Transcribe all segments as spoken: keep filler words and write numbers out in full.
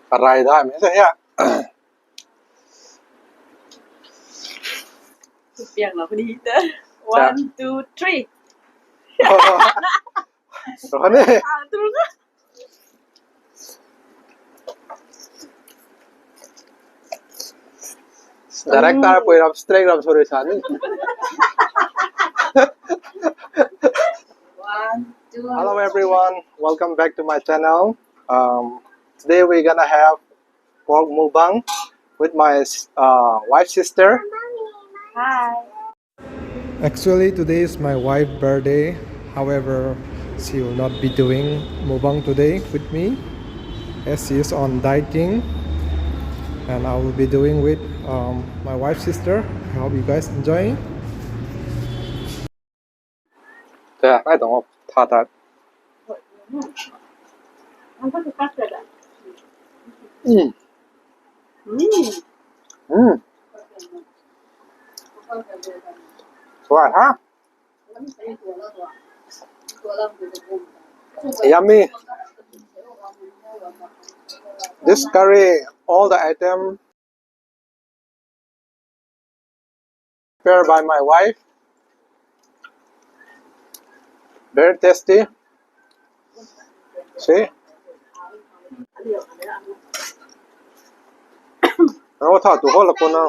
Karai da me sa ya. Piang na puni ta. One, two, three. Rani. Ah, terus. Director pui ram straight ram sorry sani. One, two. Hello everyone, welcome back to my channel. Um, today we're gonna have pork mukbang with my uh, wife sister. Hi. Actually, today is my wife's birthday. However, she will not be doing mukbang today with me as she is on dieting. And I will be doing with um, my wife's sister. I hope you guys enjoy. Tha, ai tong tha tha. Mm. Mm. Suai ha? Yummy. This curry, all the item prepared by my wife. Very tasty. See? Ang tha tu ho la ko na.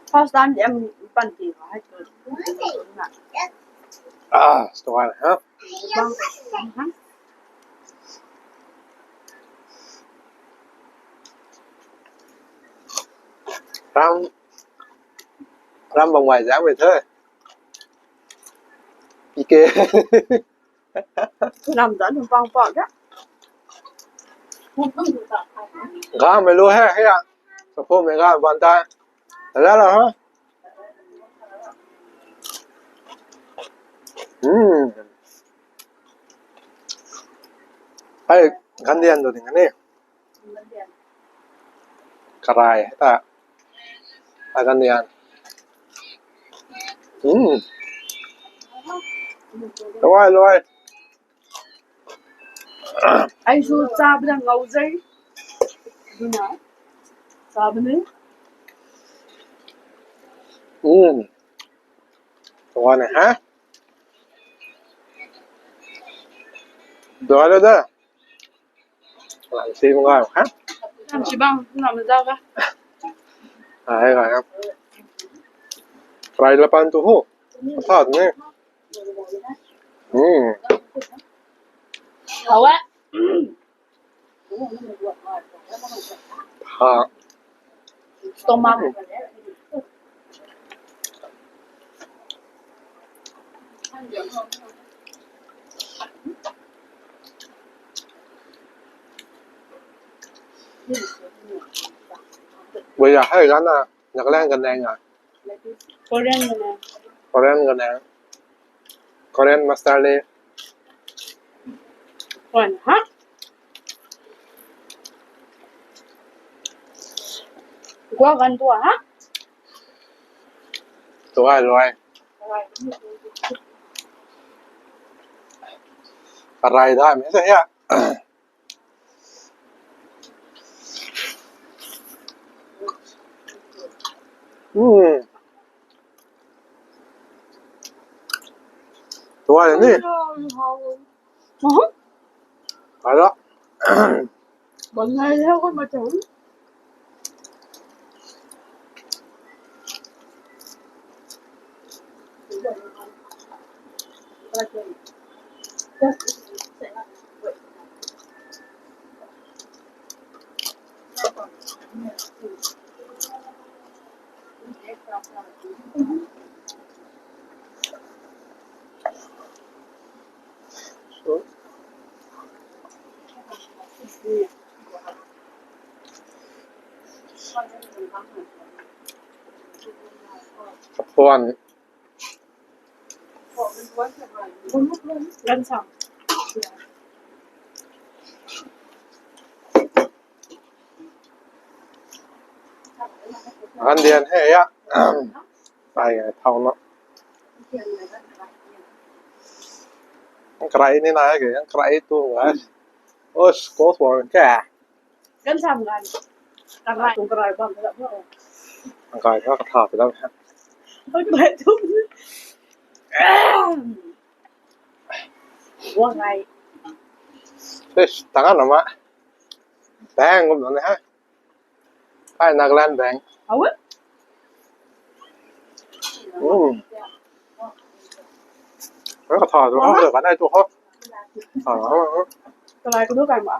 First time em pan ti ha hai tu. Ah, suai ha. Bang, bang, ha? Ram, ram bang wai zang me the. Ike. Ram zan bang pa ka. Ga me lo hai hai ya. Sa pho me ga ban ta. La la ha. Hmm. Ai, gandian do ding ni. Karai ta. Ai, gandian. Hmm. Luai, luai. Ai su cha bada ngau zai. Duna. Cha bada. Hmm. Luai ne, ha? Luai lo da. Lang si manga, ha? Nam si bang, nam za ga. Ai, ai, ai. Try la pan tu ho. Sa ne. Hmm. Hau eh. Ha. Stomach. Bây giờ hơi lắm à, Nhật Lan gần đây à. Korean na. Korean gần đây. Korean master le. Korean, ha? Gua gan tua, ha? Tua luai. Karai da me sa ya. Hmm. Tua ni. Aha. Ada. Bang ngai le ko ma chau. Kaphuan. Gan sam. Gan dian he ya. Ai, ai, thau na. Ang karai ni na ke, ang karai tu ngai. Os, kau tuang ke. Kan sam gan. Karai, kung karai bam ka bam. Ang kai ka tha pi lam. Karai tu. Wang ai. Fish, tangan nama. Bang kum na ha. Ai, Nagaland bang. Hau e? Hmm. Ka tha tu, hau ka nai tu ho. Tha, hau, hau. Kalai ku nu kai ma.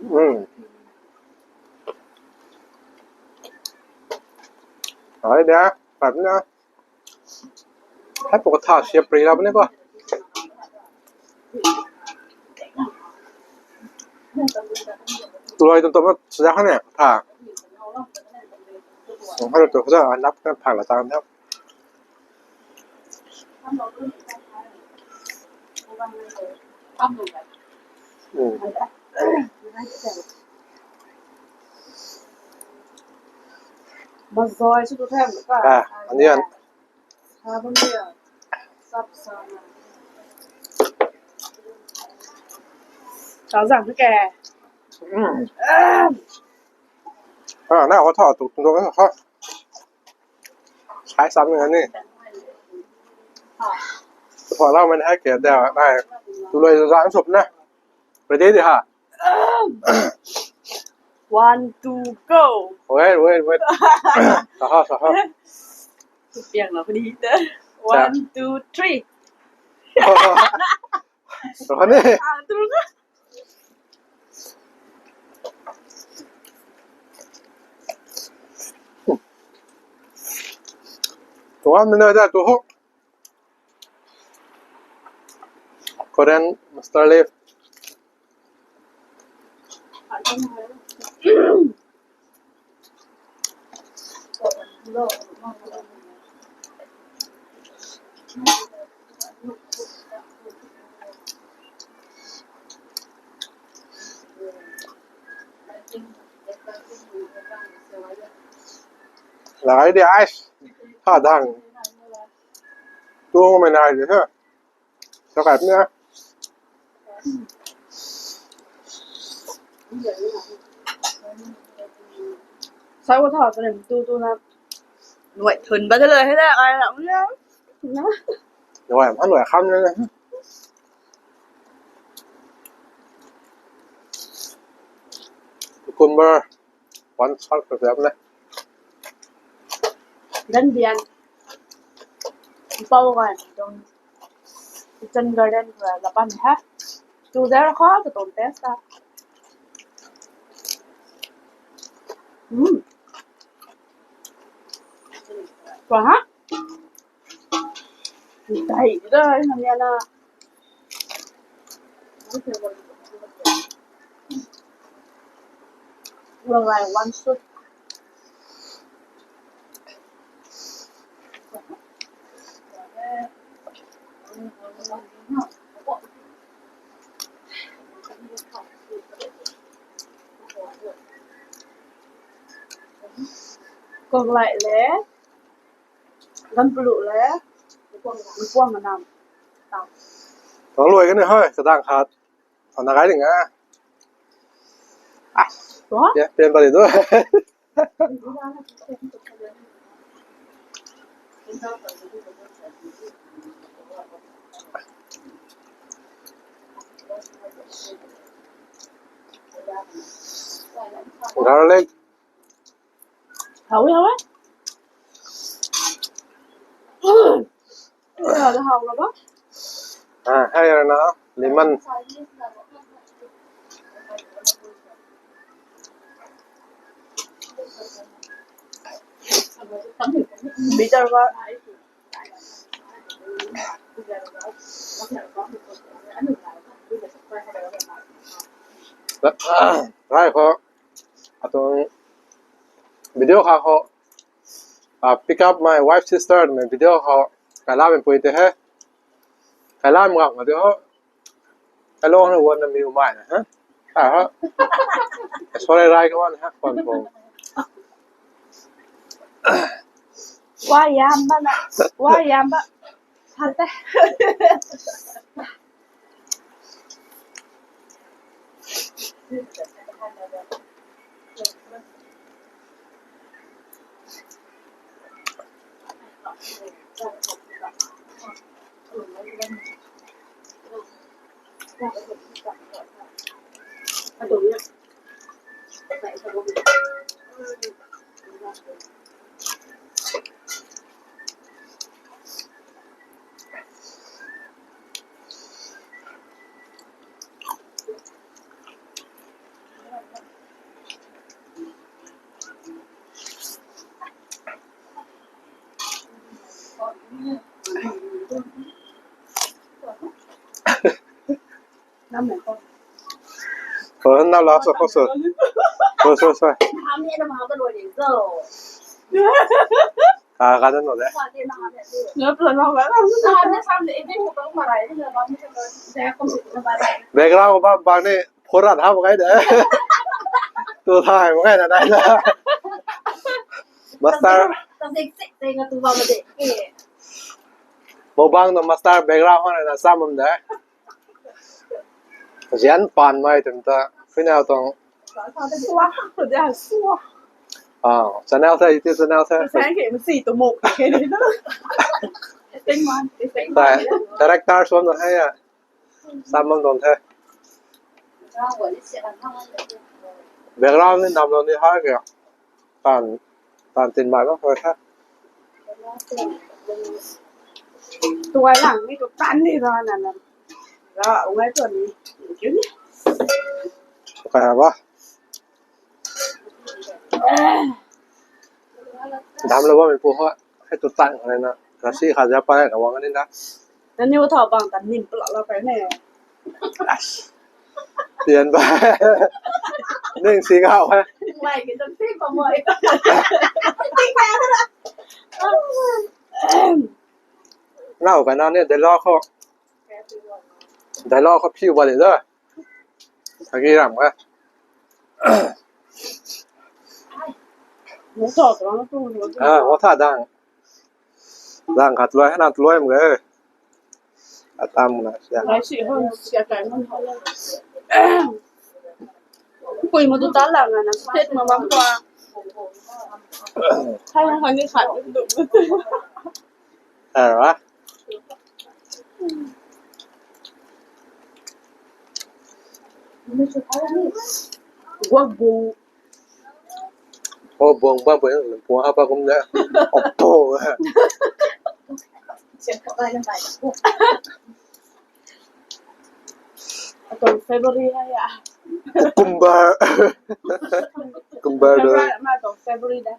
Hmm. Ai da, pat na. Hai pok tha siap pri la bane ko. Tuloi tum tum sa ja kha ne tha. Hai tu sa nap kan phang la ta na. Hmm. Mazoi chu tu them ka. Ah, onion. Sa bam dia. Sap sa na. Sa zang ke. Hmm. Ah. Ah, na ko tha tu tu ko ha. Sai sam ni ni. Tho lau man hai ke da nai. Tuloi zang sup na. Ready di ha. One, two, go. Wait, wait, wait. Saha, saha. Piang la puni ta. One, two, three. Saha ni. Ah, tu ka. Tuan mena da tu ho. Korean master leaf. Lai di ice. Ha dang. Tu mei nai di ha. Sa kai pna. Sa ko tha pna tu tu na. Nuai thun ba ta le he da ai na. Na. Nuai han nuai kham le. Cucumber. One shot for them le. Gan bian. Pau gan dong. Kitchen garden ko la pan ha. Tu der kha tu ton test ta. Hmm. Kwa ha? Dai da na ya na. Well, I want to. Kong lai le. Gan pulu le, mpuang manam. Tang luai kan hoi, kadang khat. Thana kai ding a. Ah, ya, pen pali tu. Garlic. Hau e, hau e. Hau e, hau e ba. Ah, hai na, lemon. Bitter ba. Rai ko. Atuang video kha khou, ah, pick up my wife sister mei video khou, kailam pui te he. Kailam ngak ma te ho. Kailong na wan na miu mai na, ha? Ah, ha. Sorry, rai kawan ha, kawan po. Wa yam ba na, wa yam ba. Hante. Kau na la sa kau sa. Kau sa sa. Ka ka na no de. Background ba ba ni phorat ha ba kai de. Tu thai ba kai na dai la. Master. Mukbang na master background ha na sa mam de. Zian pan mai tum ta, khui nau tuang. Ah, channel the, YouTube channel the. Director suan na hai ya. Sam mam tuang the. Background ni nam lo ni hai kya. Tan, tan tin mai bam kha. Tuai lang ni tu tan ni ra na na. Ra, ngai tuan ni. Kiu ni. Kaya ba. Dam lo ba mi pu ha. Hei tu tan kha na. Kasi kha ja pa na wang ni na. Nani u thau bang tan nim pla la pa ne. Tian ba. Ning si ngau ha. Lai ki tan si pa moi. Ting pa na. Nau ka na ni dialogue kho. Dialogue kho phiu ba le da. Agi ram ka. Mo tho tuang tu. Ah, mo tha dang. Dang khat luai, hana luai mo ge. Atam na sia. Lai si hon sia kai mo. Pui mo tu ta lang na, state ma bam tua. Thai hong han ni khat. Ah, wa. Guak bung. Oh, bung bam bung, bung ha pa kum na. Oh, bung. Atong February ha ya. Cucumber. Cucumber do. February, ma atong February da.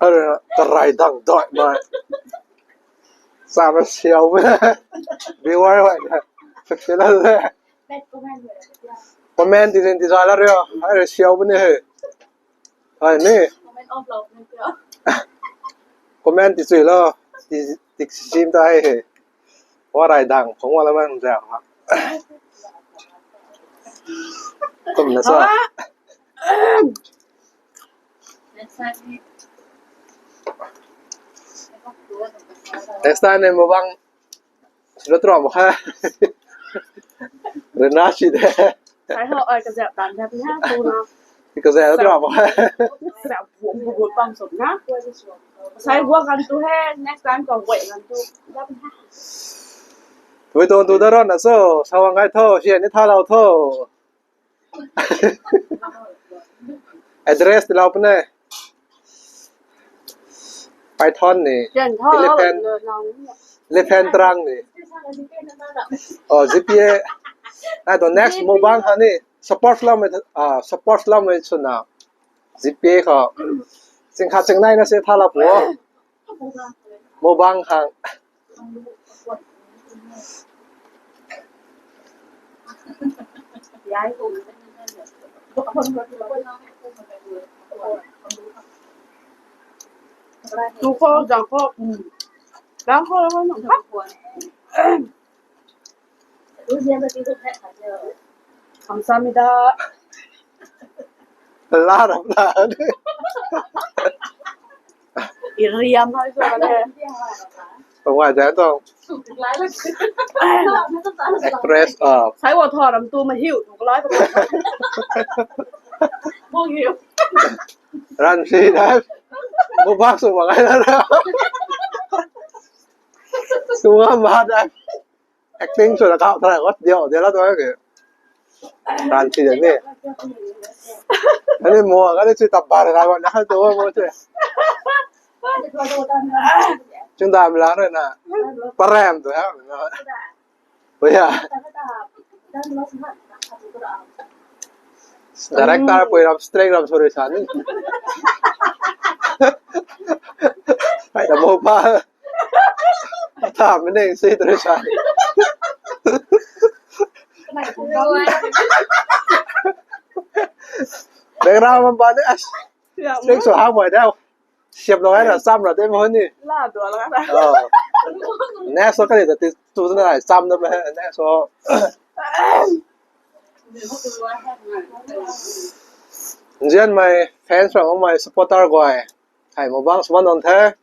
Ara, karai dang doi mai. Sa ma siau. Viewer wa. Fifty la le. Comment ti zin ti zai la rio. Ara siau bam ni he. Hai ni. Comment ti chui lo. Ti, ti sim ta hai he. Wa rai dang, phung wa la bang zau ha. Kum na sa. Next time ni mukbang silo tro mo kha. Rena si de. Sai ho, ai ka zap tan zap ni ha, tu na. Ka zap tro mo kha. Zap bu bu bu pang sop na. Sai guak kan tu he, next time ka wei kan tu. Zap ni ha. Tui tuang tu da ron na so, sa wang kai tho, si ni tha lau tho. Address ti lau pune. Python ni. Elephant. Elephant trang ni. Oh, G P A. Na tu next mukbang ha ni. Support lam, ah, support lam suna. G P A kha. Sing kha sing nai na se tha la pu. Mukbang khang. Tu khou, zang khou. Zang khou, zang khou. Kamsamida. Laram la. Iriam hai so le. Tung ai de to. Actress of. Sai wo thoram tu ma hiu tu lai. Mong hiu. Ran si da. Mukbang sw bang ai na. Sw ngam ma da. Acting sw na kau thara wat diau de la tu ke. Ran si de ni. Ani mo ka ni si tap bar ka wa na tu mo si. Chung dam la re na. Parem tu ya. Oi ya. Director pui ram straight ram sorry sa ni. Hai da mo pa. Tha mene si sorry sa. Background man ba ni as. Straight so ha mai da. Siap lo ai na sam ra de mo ni. La dua la na. Oh. Next so kali da ti tu na sam da me next so. Nzian my fans from my supporter guay. Thai mo bang swan on the.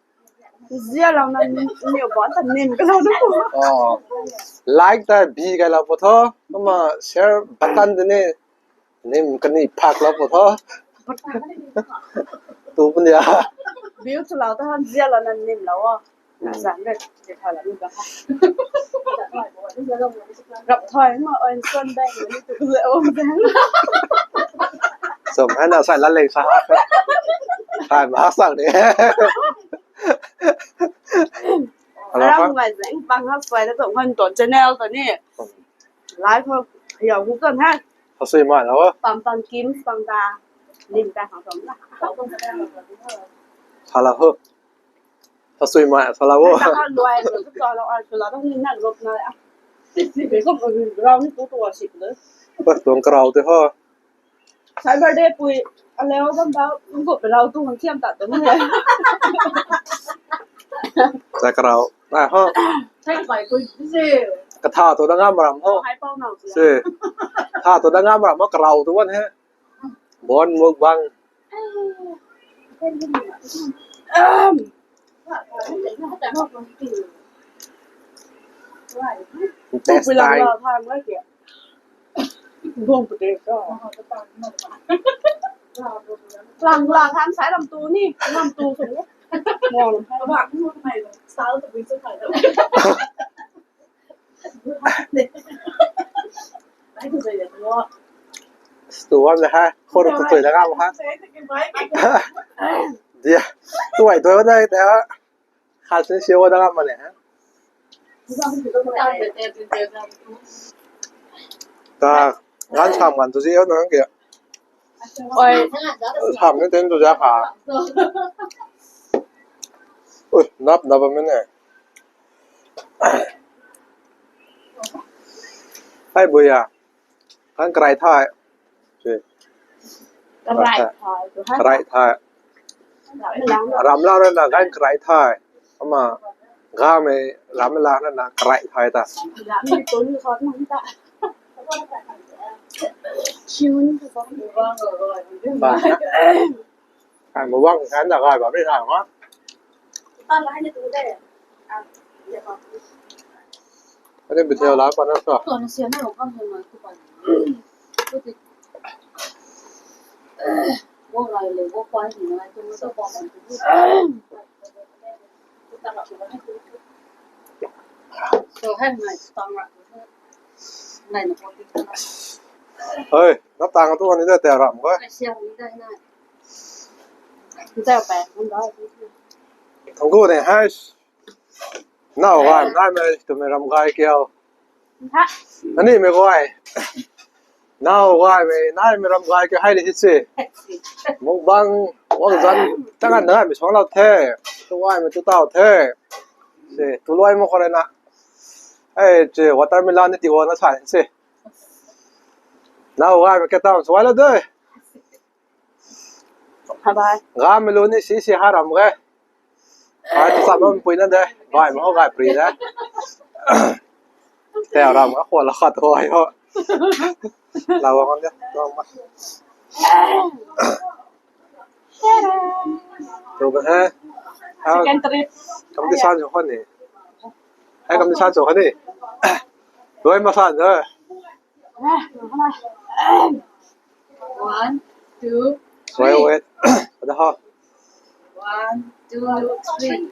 Zia lang na ni ni bon ta nim ka lo na. Oh. Like ta bi kai la po tho. Mama share button de ni. Nim kani phak la po tho. Tu pun ya. View chu lau ta han zia la na nim lau a. Zan de de pha la ni ba. Rap thoi ma on son bang ni tu le o bang. So, hai na sai la leng sa. Hai ma sa ni. Hello, Aram ngai zeng bang ha sai da to ngan to channel to ni. Live ho. Yo, hu kan ha. Sa sui mai lo. Pam pam kim pam ta. Lim ta ha pam la. Sa la ho. Sa sui mai sa la ho. Ta ha luai lo, ta lo ar lo, ta ni na group na. Be ko ko rau ni tu tu si ko. Pas tuang karau te ho. Cyber day pui aleo bam ba, ko pe rau tu hang thiam ta tu ni. Ta karau. Na ho. Thai kai ko si. Ka tha tu da ngam ram ho. Hai pau nau si. Si. Tha tu da ngam ram ho karau tu wan he. Bon mukbang. Test time. Lang lang han sai lam tu ni, lam tu sung ni. Mong lam hai. Stu wan le ha, khor tu tui la ngam ha. Dia, tu ai tu dai da. Khat se siu da ngam ma ne ha. Ta, gan sam gan tu si yo na ke. Oi. Sam ne ten tu ja ha. Ui, nap nap ma ne. Hai buya. Kan karai thai. Karai thai. Karai thai. Ram la rui na kan karai thai. Ama gamei ram la rui na karai thai ta. Ba. Kan mukbang kan da kai ba ni thai ma. Ani video la pa na sa. Hei, nap tang tu ni da te ram ko. Thang gu ne hai. Nau gay nai mei twmei ram gay kiu. Ani mei guay. Nau gaymei naimei ram gay kiu hei le hi se. Mukbang wang zan tangan naimei suang lou the. Tu gaymei tu tau the. Se tu luai mak khou rui na. Hei che watermelon ni ti guang na sa se. Nau gaymei ke tau suai lou de. Bye bye. Gamei lu ni si si ha ram ge. Ai tu sa bam pui na de. Bye mo gay pri de. Ram a khua la khat ho ai ho. La wang de, wang ma. Tu ba ha. Second trip. Kam di san jo khan ni. Hai kam di san jo khan ni. Doi ma san jo. One, two, wait, three. Wait. Ada ha. One, two, three.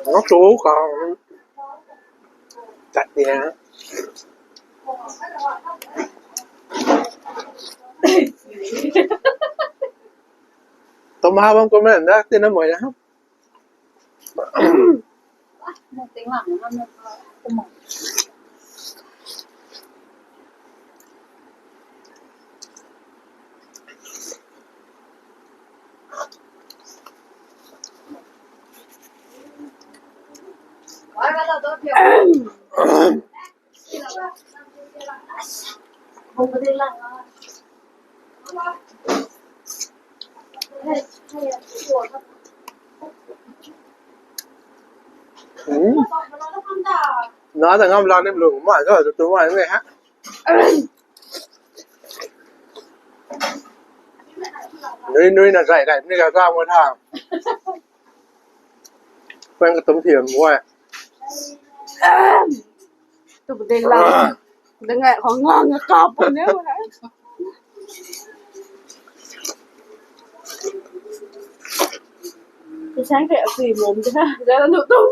Ngak tu ka. Tat ni ha. Tum ha bam comment na, tina moi na. Hmm. Na ta ngam la ni lu ma zo tu ma ni ha. Nui nui na zai zai ni ka ka mo tha. Pang ka tum thiam mo. Tu bu de la. De ngai khou ngang nga kap pu ne. Ku sang ke asui mom de na. Zara nu tum.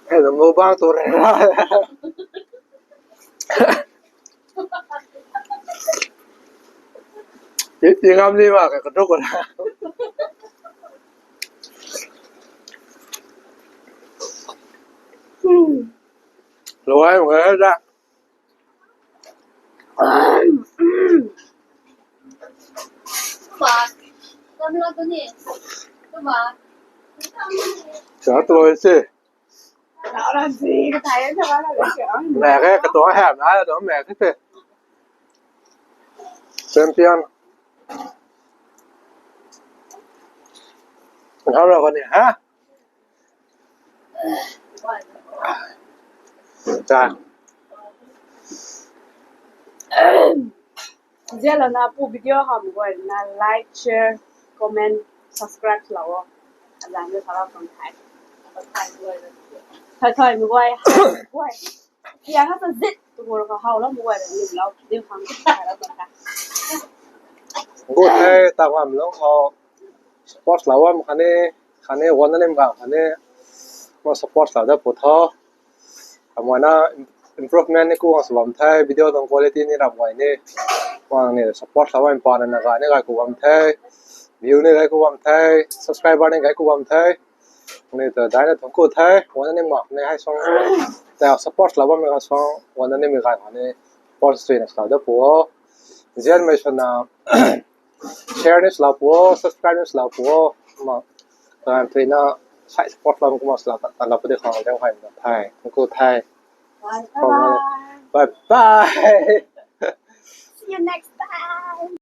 Hello, mo bang tu re. Ti, ti ngam ni ma ka, ka dok ko na. Lo ai mo da. Sa tu lo se. Mẹ cái, cái tổ hẻm đó là tổ mẹ cái thế. Champion. Ngau ra kon ni ha. Cha. Zia lo na pu video ham guay na like, share, comment, subscribe lo o. Azan de thala kon thai. Thai thai mi guay, guay. Kiang a ta zit tu guay ka hau lo mi guay ni lo. Din khang thai lo kon thai. Good hai ta wam lo ho. Support lou bam khatni, khatni wan na nim bam khatni, ma support lou da pu tho. Kamana improvement ni ku ang sw bam the, video tuang quality ni ram guay ni. Wang ni support lou bam pa na na gay ni gay ku bam the, view ni gay ku bam the, subscriber ni gay ku bam the. Ni ta dai na thung ku the, wan na nim bam ni hai song. Ta support lou bam ni ka song, wan na nim gay khatni, support sui na sa da pu o. Zian mei sw na, share ni sw lou pu o, subscribe ni sw lou pu o. Ma, ta thui na, sai support lou kumna sw lou ta, ta lou pu de khang de hai na thai, thung ku thai. Bye bye. Bye bye. See you next time.